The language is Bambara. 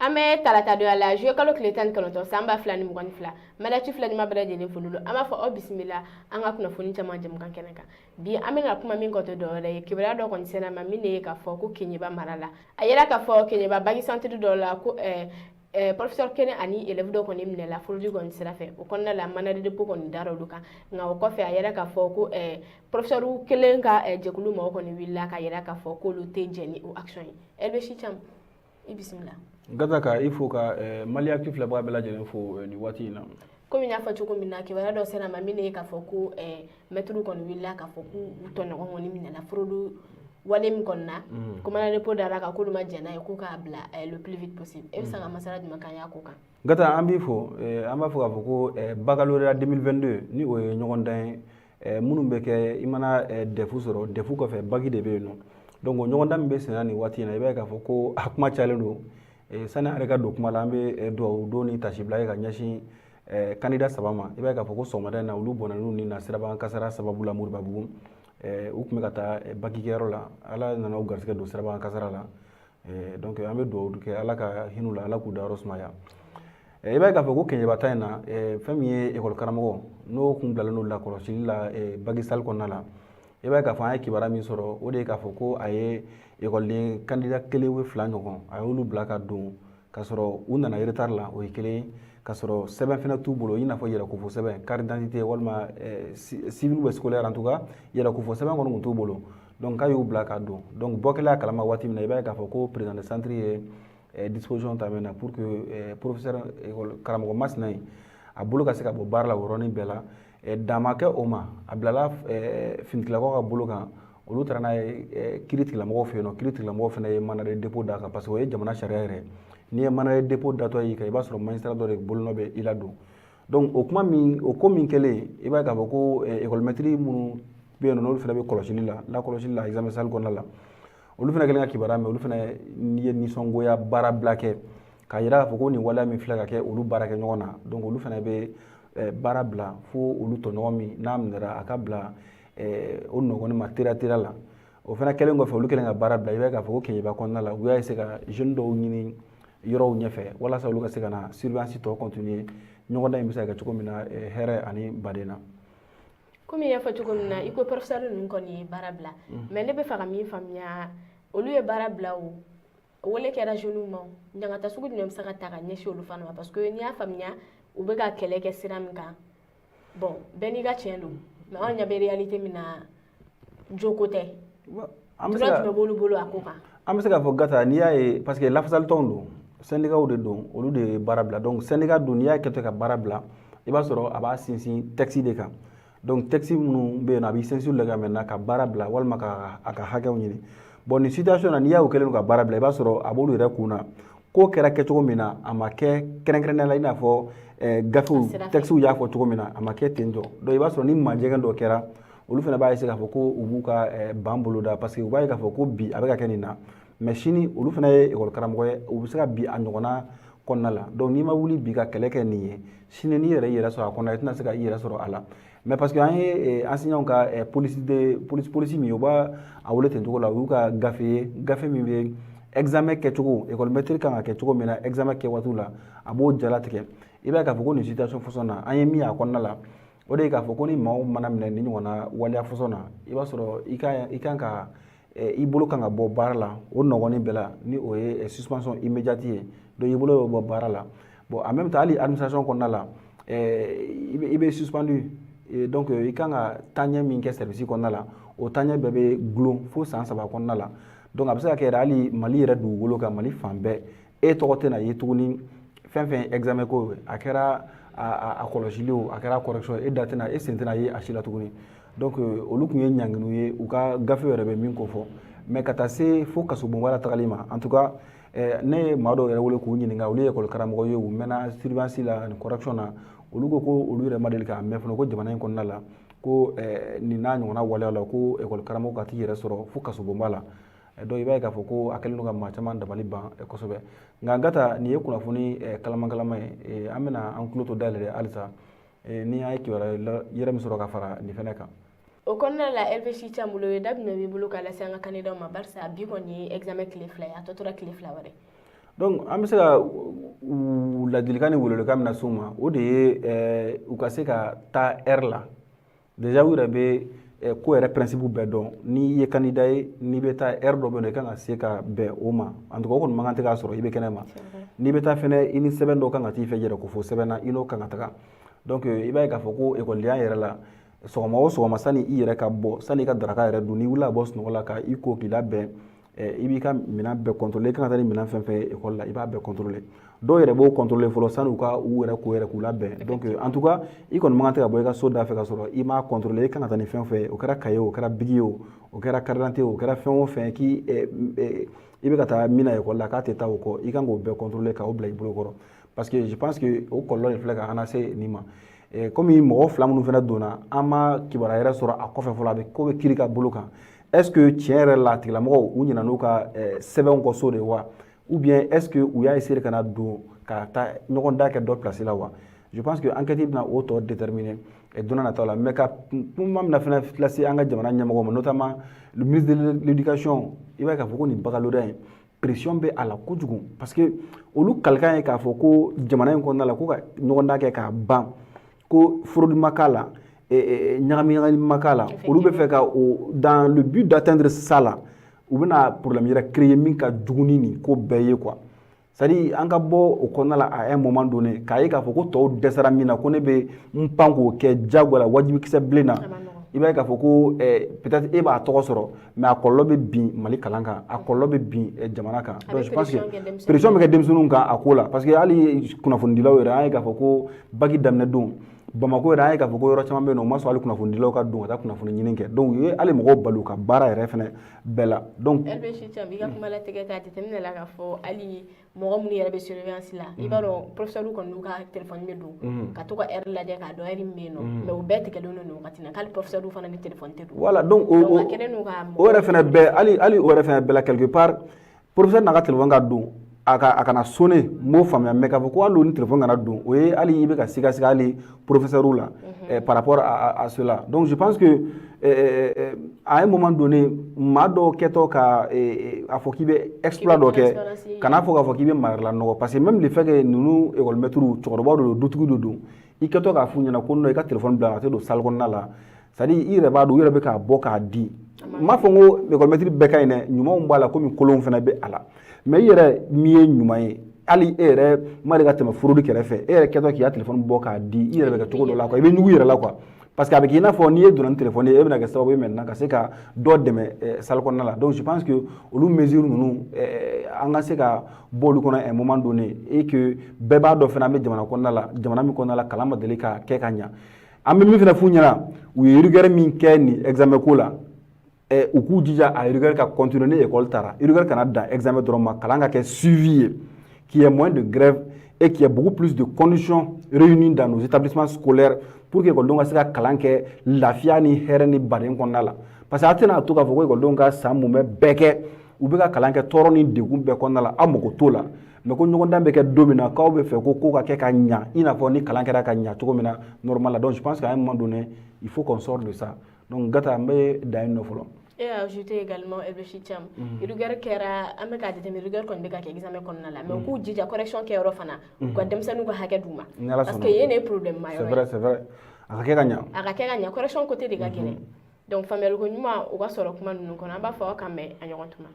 An bɛ tarata donya la, juillet kalo tile 19, san 2022. Maliactu filɛlima bɛɛ lajɛlen foli, an b'a fɔ aw bisimila an ka kunnafoni caman jɛmukan kɛnɛ kan. Bi, an bɛna kuma min kɔtɔ dɔwɛrɛ ye, kibaruya dɔ kɔni sera ma min de ye k'a fɔ ko Keɲeba mara la, a yera k'a fɔ Keɲeba bac centre dɔ la, ko professeur kelen ani élève dɔ kɔni minɛla fraude kɔni sira fɛ. O kɔnɔna la, mandat de dépôt kɔni dara olu kan. Nka o kɔfɛ, a yɛrɛ k'a fɔ ko professeur kelen ka jɛkulu mɔgɔ kɔni wulila ka yɛrɛ k'a fɔ k'olu tɛ jɛn ni o action ye. Elbesi Cam, i bisimila. Gata, ka i fo ka Maliactu filɛbaga bɛɛ lajɛlen fo nin waati in na. Komi n y'a fɔ cogo min na, kibaruya dɔ sera ma min ye k'a fɔ ko maître kɔni wulila k'a fɔ k'u tɔɲɔgɔn kɔni minɛla fraude wale min kɔni na, ko mandat de dépôt dara kan, k'olu ma jɛn n'a ye, ko k'a bila le plus vite possible. E bɛ se ka masala jumɛn k'an y'a ko kan? Gata, an b'i fo. An b'a fɔ k'a fɔ ko baccalauréat 2022 ni o ye ɲɔgɔndan ye minnu bɛ kɛ, i mana DEF sɔrɔ, DEF kɔfɛ bac de bɛ yen nɔ. Donc o ɲɔgɔndan min bɛ senna nin waati in na, i b'a ye k'a fɔ ko a kuma cayalen don. Sani an yɛrɛ ka don kuma la, an bɛ dugawu don ni tasibila ye ka ɲɛsin candidat saba ma. I b'a ye k'a fɔ ko sɔgɔmada in na, olu bɔnna n'u ni na sirabakan kasara sababu la Moribabugu. U tun bɛ ka taa bac kɛyɔrɔ la, Ala nana u garisɛgɛ don sirabakan kasara la. Donc an bɛ dugawu kɛ, Ala ka hinɛ u la, Ala k'u dayɔrɔ sumaya. I b'a ye k'a fɔ ko Keɲeba ta in na, fɛn min ye ekɔli karamɔgɔ n'o kun bilalen don lakɔlɔsili la bac salle kɔnɔna la, i b'a ye k'a fɔ an ye kibaruya min sɔrɔ, o de ye k'a fɔ ko a ye ekɔliden candidat kelen o fila ɲɔgɔn, a y'olu bila ka don k'a sɔrɔ u nana retard la. O ye kelen ye, k'a sɔrɔ sɛbɛn fɛnɛ t'u bolo, i n'a fɔ yɛrɛkofo sɛbɛn, carte d'identité walima civil ou scolaire. En tout cas, yɛrɛkofo sɛbɛn kɔni tun t'u bolo. Donc k'a y'u bila ka don. Donc bɔ kɛlen a kalama waati min na, i b'a ye k'a fɔ ko président de centre ye disposition ta maintenant pour que professeur, école karamɔgɔ masina in, a bolo ka se ka bɔ baara la o yɔrɔnin bɛɛ la. Dan ma kɛ o ma, a bilala finitigilakaw ka bolo kan, olu taara n'a ye kiiri tigilamɔgɔw fɛ yen nɔ. Kiiri tigilamɔgɔw fana ye mandat de dépôt d'a kan, parce que o ye jamana sariya yɛrɛ. N'i ye mandat de dépôt datɔ y'i kan, i b'a sɔrɔ magistrat dɔ de bolonɔ bɛ i la don. Donc o kuma min, o ko min kɛlen, i b'a ye k'a fɔ ko école maître minnu bɛ yen nɔ, n'olu fana bɛ kɔlɔsili la, lakɔlɔsili la examen salle kɔnɔna la, olu fana kɛlen ka kibaruya mɛn, olu fana ye nisɔngoya baara bila kɛ k'a yira k'a fɔ ko nin waleya min filɛ ka kɛ olu baara kɛ ɲɔgɔn na. Donc olu fana bɛ baara bila fo olu tɔɲɔgɔn min n'a minɛra, a ka bila o nɔgɔni ma teliya teliya la. O fana kɛlen kɔfɛ, olu kɛlen ka baara bila, i b'a ye k'a fɔ ko Keɲeba kɔnɔna la, u y'a essayer ka jeune dɔw ɲini yɔrɔw ɲɛfɛ walasa olu ka se ka na surveillance tɔ continuer, ɲɔgɔndan in bɛ se ka kɛ cogo min na hɛrɛ ani baden na. Komi i y'a fɔ cogo min na, i ko professeur ninnu kɔni ye baara bila, mais ne bɛ fɛ ka min faamuya, olu ye baara bila, o wele kɛra jeunes ma, ɲangata sugu jumɛn bɛ se ka ta ka ɲɛsin olu fana ma? Parce que n'i y'a faamuya, u bɛ ka kɛlɛ kɛ sira min kan, bon, bɛɛ n'i ka tiɲɛ don, mais anw ɲɛ bɛ réalité min na, joko tɛ. Droit jumɛn b'olu bolo a ko kan? An bɛ se k'a fɔ, Gata, n'i y'a ye, parce que lafasalitɔnw don, syndicats de don, olu de ye baara bila. Donc syndicat dun, n'i y'a kɛtɔ ka baara bila, i b'a sɔrɔ a b'a sinsin texte de kan. Donc texte minnu bɛ yen nɔ, a b'i sinsin olu de kan maintenant ka baara bila walima ka a ka hakɛw ɲini. Bon, nin situation na, n'i y'a kɛlen don ka baara bila, i b'a sɔrɔ a b'olu yɛrɛ kun na ko kɛra kɛcogo min na, a ma kɛ kɛrɛnkɛrɛnnenya la i n'a fɔ gafew textes y'a fɔ cogo min na, a ma kɛ ten tɔ. Donc i b'a sɔrɔ ni majɛgɛ dɔ kɛra, olu fana b'a essayer k'a fɔ ko u b'u ka ban boloda, parce que u b'a ye k'a fɔ ko bi a bɛ ka kɛ nin na, mais sini olu fana ye école karamɔgɔ ye, u bɛ se ka bi a ɲɔgɔnna kɔnɔna la. Donc n'i ma wuli bi ka kɛlɛ kɛ nin ye, sini n'i yɛrɛ yɛrɛ sɔrɔ a kɔnɔ, i tɛna se ka i yɛrɛ sɔrɔ a la. Mais parce que an ye enseignants ka police de police, police min ye, u b'a a wele ten cogo la, u y'u ka gafe ye, gafe min bɛ examen kɛcogo, école maître kan ka kɛ cogo min na examen kɛ waatiw la, a b'o jalatigɛ. I b'a ye k'a fɔ ko nin situation fɔsɔn na, an ye min ye a kɔnɔna la, o de ye k'a fɔ ko ni maaw mana minɛ ni ɲɔgɔnna waleya fɔsɔn na, i b'a sɔrɔ i kan ka i bolo kan ka bɔ baara la o nɔgɔnin bɛɛ la, ni o ye suspension immédiate ye. Donc i bolo bɛ bɔ baara la. Bon, en même temps, hali administration kɔnɔna la, i bɛ suspendu. Donc i kan ka taaɲɛ min kɛ service kɔnɔna la, o taaɲɛ bɛɛ bɛ gulon fo san 3 kɔnɔna la. Donc a bɛ se ka kɛ yɛrɛ, hali Mali yɛrɛ dugukolo kan, Mali fan bɛɛ, e tɔgɔ tɛna ye tuguni. Fɛn fɛn examen ko ye, a kɛra a kɔlɔsili o, a kɛra correction, e da tɛna, e sen tɛna ye a si la tuguni. Donc olu tun ye ɲanginiw ye, u ka gafe yɛrɛ bɛ min ko fɔ. Mais ka taa se fo kasobonba la tagali ma, en tout cas, ne ye maa dɔw yɛrɛ wele k'u ɲininka, olu ye école karamɔgɔ ye, u mɛnna surveillance la ani correction na, olu ko ko olu yɛrɛ ma deli k'a mɛn fɔlɔ ko jamana in kɔnɔna la, ko nin n'a ɲɔgɔnna waleya la, ko école karamɔgɔ ka t'i yɛrɛ sɔrɔ fo kasobonba la. Donc i b'a ye k'a fɔ ko a kɛlen don ka maa caman dabali ban kosɛbɛ. Nka Gata, nin ye kunnafoni kalaman kalama ye, an bɛna an tulo to dayɛlɛ halisa ni an ye kibaruya yɛrɛ min sɔrɔ ka fara nin fɛnɛ kan. O kɔnɔna la, LVC Thiam bolo ye, da jumɛn b'i bolo k'a lase an ka candidat ma? Barisa bi kɔni ye examen tile 2 ye, a tɔ tora tile 2 wɛrɛ. Donc an bɛ se ka u ladilikan ni welewelekan min lase u ma, o de ye u ka se ka taa heure la. Déjà, u yɛrɛ bɛ ko yɛrɛ principe bɛɛ dɔn. N'i ye candidat ye, n'i bɛ taa, heure dɔ bɛ yen nɔ, i kan ka se ka bɛn o ma. En tout cas, o kɔni man kan tɛ k'a sɔrɔ i bɛ kɛnɛ ma. N'i bɛ taa fɛnɛ, i ni sɛbɛn dɔ kan ka t'i fɛ yɛrɛ ko fo sɛbɛn na, i n'o kan ka taga. Donc i b'a ye k'a fɔ ko ekɔlidenya yɛrɛ la, sɔgɔma o sɔgɔma, sani i yɛrɛ ka bɔ, sani i ka daraka yɛrɛ dun, n'i wulila ka bɔ sunɔgɔ la, ka i ko k'i labɛn, i b'i ka minɛn bɛɛ contrôler. I kan ka taa ni minɛn fɛn fɛn ye ekɔli la, i b'a bɛɛ contrôler. Dɔw yɛrɛ b'o contrôler fɔlɔ sani u ka u yɛrɛ ko yɛrɛ k'u labɛn. Donc en tout cas, i kɔni man kan tɛ ka bɔ i ka so da fɛ ka sɔrɔ i m'a contrôler. I kan ka taa ni fɛn fɛn ye, o kɛra cahier, o kɛra bic ye, o kɛra carte d'identité, o kɛra fɛn o fɛn k'i i bɛ ka taa min na ekɔli la, k'a tɛ taa o kɔ, i kan k'o bɛɛ contrôler k'o bila i bolo kɔrɔ, parce que je pense que o kɔlɔlɔ de filɛ ka an lase nin ma. Komi mɔgɔ fila minnu fana donna, an ma kibaruya yɛrɛ sɔrɔ a kɔfɛ fɔlɔ, a bɛ ko bɛ kiiri ka bolo kan. Est ce que tiɲɛ yɛrɛ la, a tigilamɔgɔw u ɲinɛ n'u ka sɛbɛnw kɔ so de wa, ou bien est ce que u y'a essayer ka na don ka taa ɲɔgɔn da kɛ dɔ place la wa? Je pense que enquête bɛna o tɔ déterminer don nataw la. Mais ka kuma min na fana lase an ka jamana ɲɛmɔgɔw ma, notamment le ministre de l'Éducation, i b'a ye k'a fɔ ko nin baccalauréat in, pression bɛ a la kojugu, parce que olu kalikan ye k'a fɔ ko jamana in kɔnɔna la, ko ka ɲɔgɔndan kɛ k'a ban, ko fraude ma k'a la, ɲagami ɲagami ma k'a la. Olu bɛ fɛ ka o, dans le but d'atteindre ça la, u bɛna problème yɛrɛ créer min ka jugu ni nin ko bɛɛ ye, quoi. C'est à dire, an ka bɔ o kɔnɔna la à un moment donné, k'a ye k'a fɔ ko tɔw dɛsɛra min na, ko ne bɛ n pan k'o kɛ diyagoya la, wajibikisɛ bilen na. I b'a ye k'a fɔ ko peut-être e b'a tɔgɔ sɔrɔ, mais a kɔlɔlɔ bɛ bin Mali kalan kan, a kɔlɔlɔ bɛ bin jamana kan. Donc je pense que pression bɛ kɛ denmisɛnninw kan a ko la, parce que hali kunnafonidilaw yɛrɛ, an ye k'a fɔ ko bac daminɛ don Bamakɔ yɛrɛ, an ye k'a fɔ ko yɔrɔ caman bɛ yen nɔ, o ma sɔn hali kunnafonidilaw ka don ka taa kunnafoni ɲini kɛ. Donc u ye hali mɔgɔw bali u ka baara yɛrɛ fɛnɛ bɛɛ la. Donc LBC Thiam, i ka kuma latigɛ ta jateminɛ la k'a fɔ hali mɔgɔ minnu yɛrɛ bɛ surveillance la, i b'a dɔn professeur kɔni n'u ka téléphone bɛ don ka to ka heure lajɛ k'a dɔn heure min bɛ yen nɔ, mais o bɛɛ tigɛlen don nin wagati in na, k'hali professeur fana ni téléphone tɛ don. Voilà, donc o a kɛlen don ka o yɛrɛ fɛnɛ bɛɛ, hali o yɛrɛ fɛnɛ bɛɛ la, quelque part, professeur n'a ka téléphone ka don, a kana sonner, n b'o faamuya. Mais k'a fɔ ko hali o ni téléphone kana don, o ye hali i bɛ ka siga siga hali professeur la par rapport à cela. Donc je pense que à un moment donné, maa dɔw kɛtɔ ka a fɔ k'i bɛ exploit dɔ kɛ, kana fɔ k'a fɔ k'i bɛ maa wɛrɛ lanɔgɔ, parce que même le fait que ninnu école maître, cɛkɔrɔbaw de don, dutigiw de don, i kɛtɔ k'a f'u ɲɛna ko non, i ka téléphone bila a tɛ don salle kɔnɔna la, c'est à dire i yɛrɛ b'a dɔn u yɛrɛ bɛ k'a bɔ k'a di. N m'a fɔ n ko école maître bɛɛ ka ɲi dɛ, ɲumanw b'a la komi kolonw fana bɛ a la. Mais i yɛrɛ min ye ɲuman ye, hali e yɛrɛ ma deli ka tɛmɛ fraude kɛrɛfɛ, e yɛrɛ kɛtɔ k'i ka téléphone bɔ k'a di, i yɛrɛ bɛ kɛ cogo dɔ la, quoi, i bɛ ɲugu i yɛrɛ la, quoi, parce que a bɛ k'i n'a fɔ n'i ye donna ni téléphone ye, e bɛna kɛ sababu ye maintenant ka se ka dɔ dɛmɛ salle kɔnɔna la. Donc je pense que olu mesure ninnu, an ka se ka bɔ olu kɔnɔ à un moment donné, et que bɛɛ b'a dɔn fana, an bɛ jamana kɔnɔna la, jamana min kɔnɔna la, kalan ma deli ka kɛ ka ɲa. An bɛ min fana f'u ɲɛna, u ye rigueur min kɛ nin examen ko la, u k'u jija a rigueur ka continuer ni école taara. Rigueur kana dan examen dɔrɔn ma, kalan ka kɛ suivi ye, qu'il y ait moins de grève et qu'il y ait beaucoup plus de conditions réunies dans nos établissements scolaires pour que ekɔlidenw ka se ka kalan kɛ lafiya ni hɛrɛ ni baden kɔnɔna la. Parce que a tɛna to k'a fɔ ko ekɔlidenw ka san mun bɛɛ kɛ, u bɛ ka kalan kɛ tɔɔrɔ ni degun bɛɛ kɔnɔna la, aw mago t'o la, mais ko ɲɔgɔndan bɛ kɛ don min na, k'aw bɛ fɛ ko ka kɛ ka ɲa, i n'a fɔ ni kalan kɛra ka ɲa cogo min na normal la. Donc je pense qu'à un moment donné, il faut qu'on sorte de ça. Donc Gata, n bɛ dan yen nɔ fɔlɔ. Et ajouter également, Elbechi Thiam, rigueur kɛra, an bɛ k'a jateminɛ, rigueur kɔni bɛ ka kɛ examen kɔnɔna la, mais u k'u jija correction kɛyɔrɔ fana, u ka denmisɛnninw ka hakɛ d'u ma, parce que yen de ye problème ma yɔrɔ ye. C'est vrai, c'est vrai, a ka kɛ ka ɲa. A ka kɛ ka ɲa, correction côté de ka gɛlɛn. Donc faamuyaliko ɲuman o ka sɔrɔ kuma ninnu kɔnɔ. An b'a fɔ aw ka mɛn a ɲɔgɔn tuma.